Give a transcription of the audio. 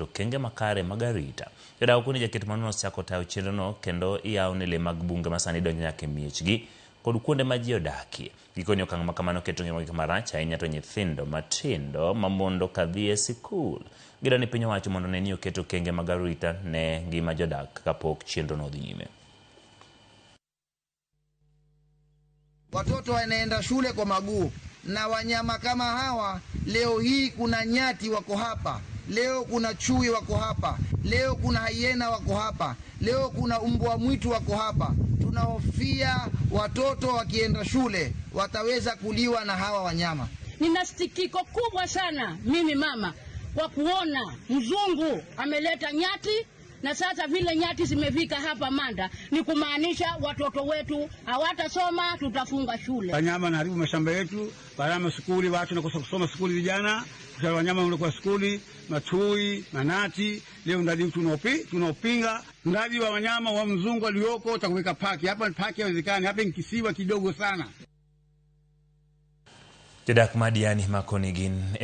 oketo okenge makare mag arita. Jodak okoni jaket mwanduno osechako tayo chenrono kendo iyawo ne lee mag bunge masani donjo nyaka e miechgi kod kuonde ma ji odakie. Gikoni okang' ma kamano keto ngimagi kama rach ahinya to nyithindo matindo ma mondo kadhi e sikul. Gidwaro ni piny owacho mondo one ni oketo okenge mag arita ne ngima jodak kapok chenrono odhi nyime. Watoto wanaenda shule kwa maguu na wanyama kama hawa. Leo hii kuna nyati wako hapa, leo kuna chui wako hapa, leo kuna hyena wako hapa, leo kuna mbwa mwitu wako hapa. Tunahofia watoto wakienda shule wataweza kuliwa na hawa wanyama. Nina sikitiko kubwa sana mimi mama kwa kuona mzungu ameleta nyati na sasa vile nyati zimefika hapa Manda ni kumaanisha watoto wetu hawatasoma, tutafunga shule. Wanyama wanaharibu mashamba yetu, wanyama skuli, watu nakosa kusoma skuli, vijana kwa wanyama wanakuwa skuli, machui, manati. Leo mradi tunaopinga mradi wa wanyama wa mzungu alioko utakuweka paki hapa. Paki haiwezekani hapa, ni kisiwa kidogo sana. Jodak ma Diani makoni gin e